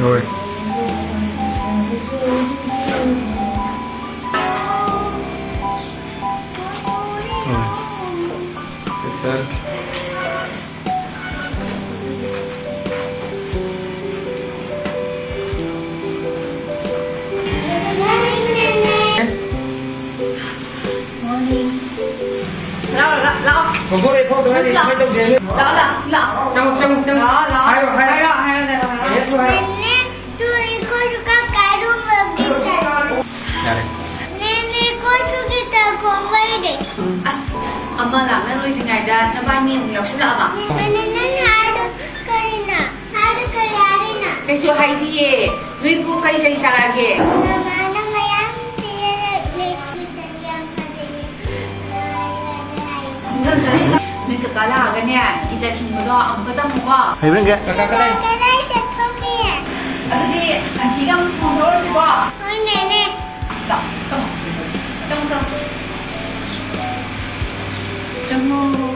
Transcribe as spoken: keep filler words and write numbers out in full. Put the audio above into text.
ꯍꯣꯏ꯫ ꯍꯣꯏ꯫ Morning. ꯂꯥꯛꯑꯣ, ꯂꯥꯛꯑꯣ, ꯂꯥꯛꯑꯣ꯫ ꯊꯣꯛꯇꯣꯔꯦ, ꯊꯣꯛꯇꯣꯔꯦ, ꯂꯥꯛꯑꯣ꯫ ꯀꯃꯥꯏꯅ ꯇꯧꯁꯦ? ꯂꯥꯛꯑꯣ, ꯂꯥꯛꯑꯣ, ꯂꯥꯛꯑꯣ꯫ ꯆꯪꯉꯣ, ꯆꯪꯉꯣ, ꯆꯪꯉꯣ꯫ ꯂꯥꯛꯑꯣ, ꯂꯥꯛꯑꯣ꯫ ꯍꯥꯏꯔꯣ, ꯍꯥꯏꯔꯣ꯫ ꯍꯥꯏꯔꯣ, ꯍꯥꯏꯔꯣ, ꯍꯥꯏꯔꯣ, ꯍꯥꯏꯔꯣ꯫ ꯍꯦꯛ ꯊꯣꯛꯑꯣ꯫ ꯅꯦꯅꯦ, ꯇꯨ ꯑꯩꯈꯣꯏꯁꯨ ꯀꯥ ꯀꯥꯏꯔꯨꯕꯒꯤ ꯇꯥꯏ꯫ ꯌꯥꯔꯦ꯫ ꯅꯦꯅꯦ, ꯑꯩꯈꯣꯏꯁꯨ ꯒꯤꯇꯥꯔ ꯈꯣꯡꯕ ꯍꯩꯔꯦ꯫ ꯑꯁ, ꯑꯃ ꯂꯥꯛꯅ ꯂꯣꯏꯗ꯭ꯔꯤꯉꯩꯗ ꯅꯕꯥꯅꯤ ꯑꯃꯨꯛ ꯌꯥꯎꯁꯤꯜꯂꯛꯑꯕ? ꯅꯦꯅꯦ, ꯅꯪ ꯍꯥꯏꯗꯣ ꯀꯔꯤꯅꯣ? ꯍꯥꯏꯗꯣ ꯀꯔꯤ ꯍꯥꯏꯔꯤꯅꯣ? ꯀꯩꯁꯨ ꯍꯥꯏꯗꯤꯌꯦ꯫ ꯅꯣꯏꯕꯨ ꯀꯔꯤ ꯀꯔꯤ ꯆꯥꯔꯛꯑꯒꯦ? ꯃꯃꯥꯅ ꯃꯌꯥꯝ ꯄꯤꯔꯛꯑꯦ꯫ ꯅꯣꯏ ꯀꯀꯥ ꯂꯥꯛꯑꯒꯅꯦ, ꯒꯤꯇꯥꯔ ꯈꯤꯡꯕꯗꯣ ꯑꯃꯨꯛꯀ ꯇꯝꯃꯨꯀꯣ꯫ ꯍꯩꯕ꯭ꯔꯪꯒꯦ? ꯀꯀꯥ ꯀꯗꯥꯏ? ꯀꯗꯥꯏ ꯆꯠꯊꯣꯛꯈꯤ? ꯑꯗꯨꯗꯤ ꯑꯟꯇꯤꯒ ꯑꯃꯨꯛ ꯊꯣꯡꯗꯣꯛꯎꯔꯁꯤꯀꯣ꯫ ꯍꯣꯏ, ꯅꯦꯅꯦ꯫ ꯂꯥꯛꯑꯣ, ꯆꯪꯉꯣ꯫ ꯆꯪꯉꯣ, ꯆꯪꯉꯣ꯫ ꯆꯪꯉꯣ꯫